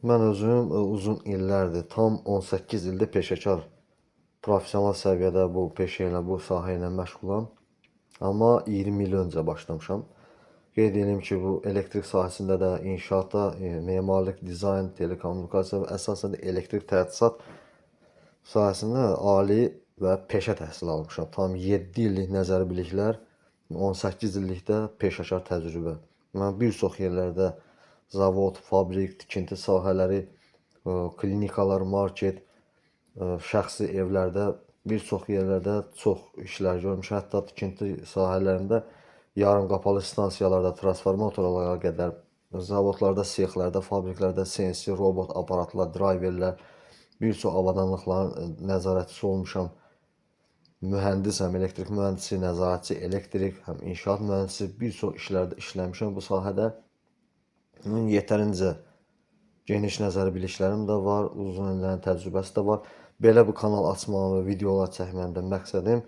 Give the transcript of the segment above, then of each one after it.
Mən özüm uzun illərdir, tam 18 ildir peşəkar, professional səviyyədə bu peşə ilə, bu sahə ilə məşğulam. Amma 20 il öncə başlamışam. Qeyd edim ki, bu elektrik sahəsində də, inşaatda, memarlıq, dizayn, telekommunikasiya və əsasən də elektrik təchizat sahəsində ali və peşə təhsili almışam. Tam 7 illik nəzəri biliklər, 18 illikdə peşəkar təcrübə. Mən bir çox yerlərdə zavod, fabrik, tikinti sahələri, klinikalar, market, şəxsi evlərdə, bir çox yerlərdə çox işlər görmüşəm. Hətta tikinti sahələrində yarım qapalı stansiyalarda, transformatorlara qədər, zavodlarda, sexlərdə, fabriklərdə CNC robot aparatlar, drayverlər, bir çox avadanlıqların nəzarətçisi olmuşam. Mühəndisəm, elektrik mühəndisi, nəzarətçi, elektrik, həm inşaat mühəndisi, bir çox işlərdə işləmişəm bu sahədə. Bunun yetərincə geniş nəzəri biliklərim də var, uzun illərin təcrübəsi də var. Belə bu kanal açmağım və videolar çəkməyim də məqsədim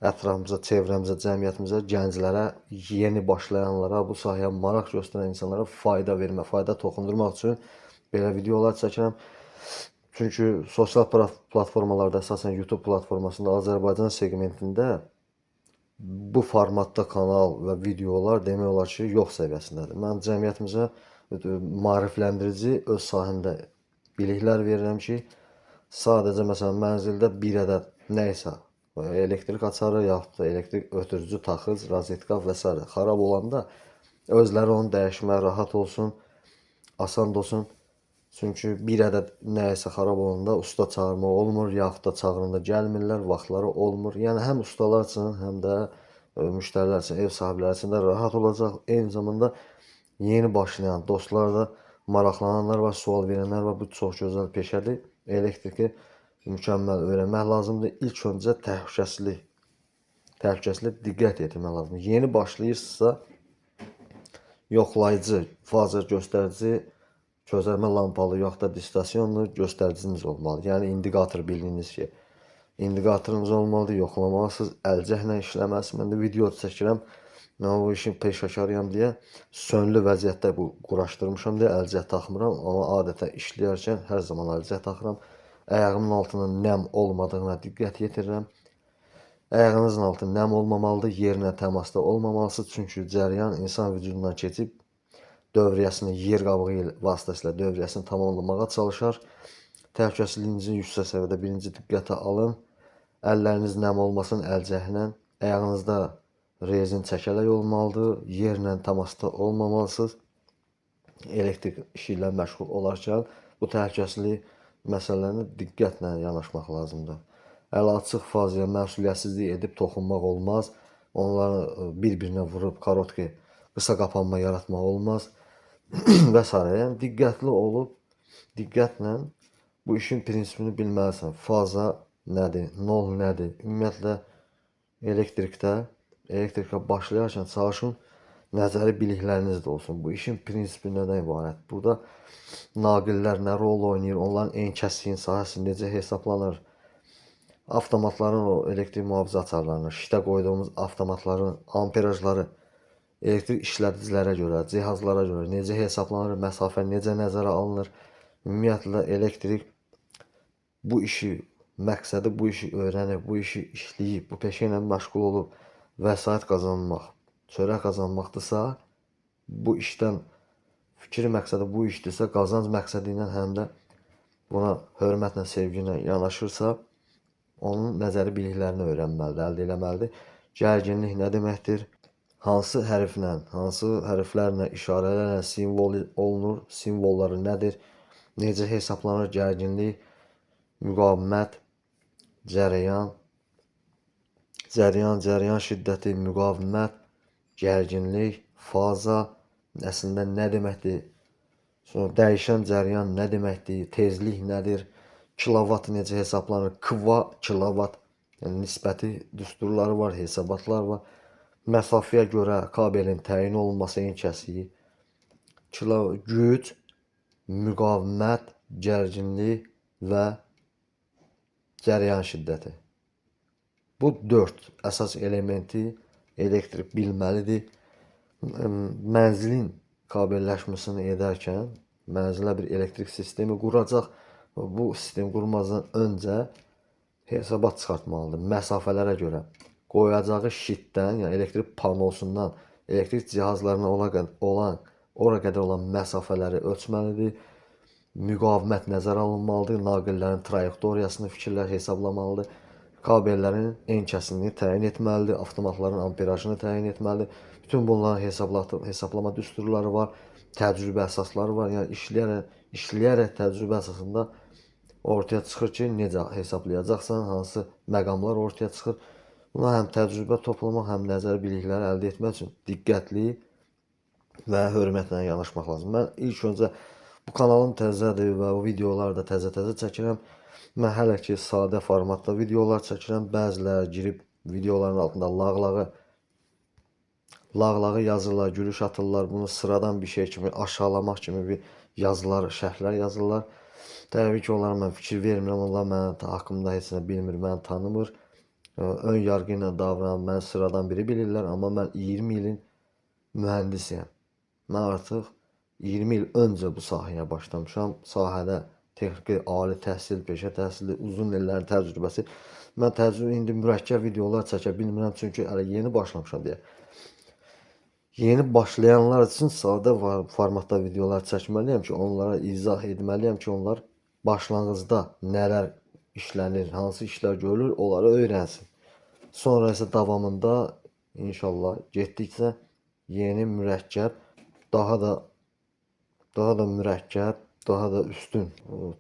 ətrafımıza, çevrəmizə, cəmiyyətimizə, gənclərə, yeni başlayanlara, bu sahəyə maraq göstərən insanlara fayda vermə, fayda toxundurmaq üçün belə videolar çəkirəm. Çünki sosial platformalarda, əsasən YouTube platformasında Azərbaycan segmentində bu formatda kanal və videolar demək olar ki, yox səviyyəsindədir. Mən cəmiyyətimizə maarifləndirici öz sahəmdə biliklər verirəm ki, sadəcə məsələn mənzildə bir ədəd nə isə elektrik açarı yaxud da elektrik ötürücü taxız, rozetka və sairə xarab olanda özləri onu dəyişmək rahat olsun, asan olsun. Çünki bir ədəd nə isə xarab olanda usta çağırmaq olmur, yaxud da çağıranda gəlmirlər, vaxtları olmur. Yəni həm ustalar üçün, həm də müştərilər üçün, ev sahibləri üçün də rahat olacaq. Eyni zamanda yeni başlayan dostlar da, maraqlananlar var, sual verənlər var. Bu çox gözəl peşədir. Elektriki mükəmməl öyrənmək lazımdır. İlk öncə təhlükəsizlik, təhlükəsizlik diqqət yetirmək lazımdır. Yeni başlayırsınızsa yoxlayıcı, faza göstərici, közərmə lampalı yoxud da distasionlu göstəriciniz olmalıdır. Yəni indikator, bildiyiniz ki, indikatorunuz olmalıdır, yoxlamalısınız, əlcəklə işləməlisiniz. Mən də video çəkirəm. Mən bu işin peşəkarıyam deyə sönlü vəziyyətdə bu quraşdırmışam deyə əlcək taxmıram, amma adətən işləyərkən hər zaman əlcək taxıram. Ayağımın altında nəm olmadığına diqqət yetirirəm. Ayağınızın altı nəm olmamalıdır, yerinə təmasda olmamalısınız. Çünki cəryan insan vücudundan keçib dövriyyəsini yer qabığı vasitəsilə dövriyyəsini tamamlamağa çalışar. Təhlükəsizliyinizi yüksək səviyyədə birinci diqqətə alın. Əlləriniz nəm olmasın əlcəklə. Ayağınızda rezin çəkələk olmalıdır. Yerlə təmasda olmamalısınız. Elektrik işi ilə məşğul olarkən bu təhlükəsizlik məsələlərinə diqqətlə yanaşmaq lazımdır. Əl açıq fazaya məsuliyyətsizlik edib toxunmaq olmaz. Onları bir-birinə vurub korotki qısa qapanma yaratmaq olmaz və sairə. Yəni diqqətli olub, diqqətlə bu işin prinsipini bilməlisən. Faza nədir, nol nədir? Ümumiyyətlə elektrikdə, elektrikə başlayarkən çalışın nəzəri bilikləriniz də olsun. Bu işin prinsipi nədən ibarət? Burada naqillər nə rol oynayır, onların en kəsiyin sahəsi necə hesablanır? Avtomatların o elektrik mühafizə açarlarını, şitə qoyduğumuz avtomatların amperajları elektrik işlədicilərə görə, cihazlara görə necə hesablanır, məsafə necə nəzərə alınır? Ümumiyyətlə elektrik bu işi, məqsədi bu işi öyrənib, bu işi işləyib, bu peşə ilə məşğul olub vəsait qazanmaq, çörək qazanmaqdırsa, bu işdən fikri məqsədi bu işdirsə, qazanc məqsədi ilə həm də buna hörmətlə, sevgi ilə yanaşırsa, onun nəzəri biliklərini öyrənməlidir, əldə eləməlidir. Gərginlik nə deməkdir? Hansı hərflə, hansı hərflərlə, işarələrlə simvol olunur, simvolları nədir? Necə hesablanır gərginlik, müqavimət, cərəyan, cəryan, cəryan şiddəti, müqavimət, gərginlik, faza əslində nə deməkdir? Sonra dəyişən cəryan nə deməkdir? Tezlik nədir? Kilovat necə hesablanır? Kva kilovat, yəni nisbəti düsturları var, hesabatlar var. Məsafəyə görə kabelin təyin olunması en kəsiyi, kilo güc, müqavimət, gərginlik və cəryan şiddəti. Bu 4 əsas elementi elektrik bilməlidir. Mənzilin kabelləşməsini edərkən Mənzilə bir elektrik sistemi quracaq. Bu sistem qurmazdan öncə hesabat çıxartmalıdır. Məsafələrə görə qoyacağı şitdən, yəni elektrik panosundan elektrik cihazlarına olan ora qədər olan məsafələri ölçməlidir. Müqavimət nəzərə alınmalıdır. Naqillərin trayektoriyasını fikirlər hesablamalıdır. Kabellərin en kəsinliyini təyin etməlidir. Avtomatların amperajını təyin etməlidir. Bütün bunların hesablama düsturları var, təcrübə əsasları var. Yəni işləyərək təcrübə əsasında ortaya çıxır ki, necə hesablayacaqsan, hansı məqamlar ortaya çıxır. Buna həm təcrübə toplamaq, həm nəzəri bilikləri əldə etmək üçün diqqətli və hörmətlə yanaşmaq lazım. Mən ilk öncə bu kanalım təzədir və bu videoları da təzə-təzə çəkirəm. Mən hələ ki sadə formatda videolar çəkirəm. Bəziləri girib videoların altında lağlağı yazırlar, gülüş atırlar. Bunu sıradan bir şey kimi, aşağılamaq kimi bir yazılar, şərhlər yazırlar. Təbii ki, onlara mən fikir vermirəm. Onlar mənim haqqımda heç nə bilmir, məni tanımır. Ön yarğı ilə davranan məni sıradan biri bilirlər, amma mən 20 ilin mühəndisiyəm. Mən artıq 20 il öncə bu sahəyə başlamışam. Sahədə texniki ali təhsil, peşə təhsili, uzun illərin təcrübəsi. Mən təcrübə indi mürəkkəb videolar çəkə bilmirəm, çünki hələ yeni başlamışam deyə. Yeni başlayanlar üçün sadə formatda videolar çəkməliyəm ki, onlara izah etməliyəm ki, onlar başlanğıcda nələr işlənir, hansı işlər görülür, onları öyrənsin. Sonra isə davamında inşallah getdikcə yeni mürəkkəb, daha da mürəkkəb, daha da üstün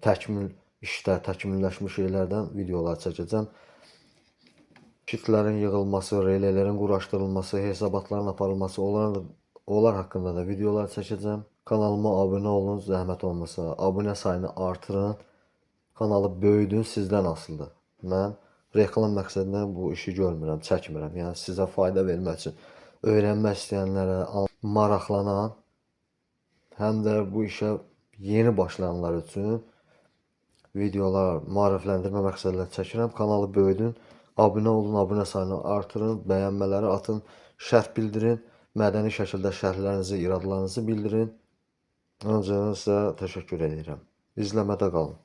təkmil işlər, təkmilləşmiş şeylərdən videolar çəkəcəm. Şitlərin yığılması, relelerin quraşdırılması, hesabatların aparılması, onlar haqqında da videolar çəkəcəm. Kanalıma abunə olun, zəhmət olmasa abunə sayını artırın. Kanalı böyüdün, sizdən asılıdır. Mən reklam məqsədlə bu işi görmürəm, çəkmirəm. Yəni sizə fayda vermək üçün, öyrənmək istəyənlərə, maraqlanan, həm də bu işə yeni başlayanlar üçün videolar maarifləndirmə məqsədlə çəkirəm. Kanalı böyüdün, abunə olun, abunə sayını artırın, bəyənmələri atın, şərh bildirin, mədəni şəkildə şərhlərinizi, iradlarınızı bildirin. Öncədən sizə təşəkkür edirəm. İzləmədə qalın.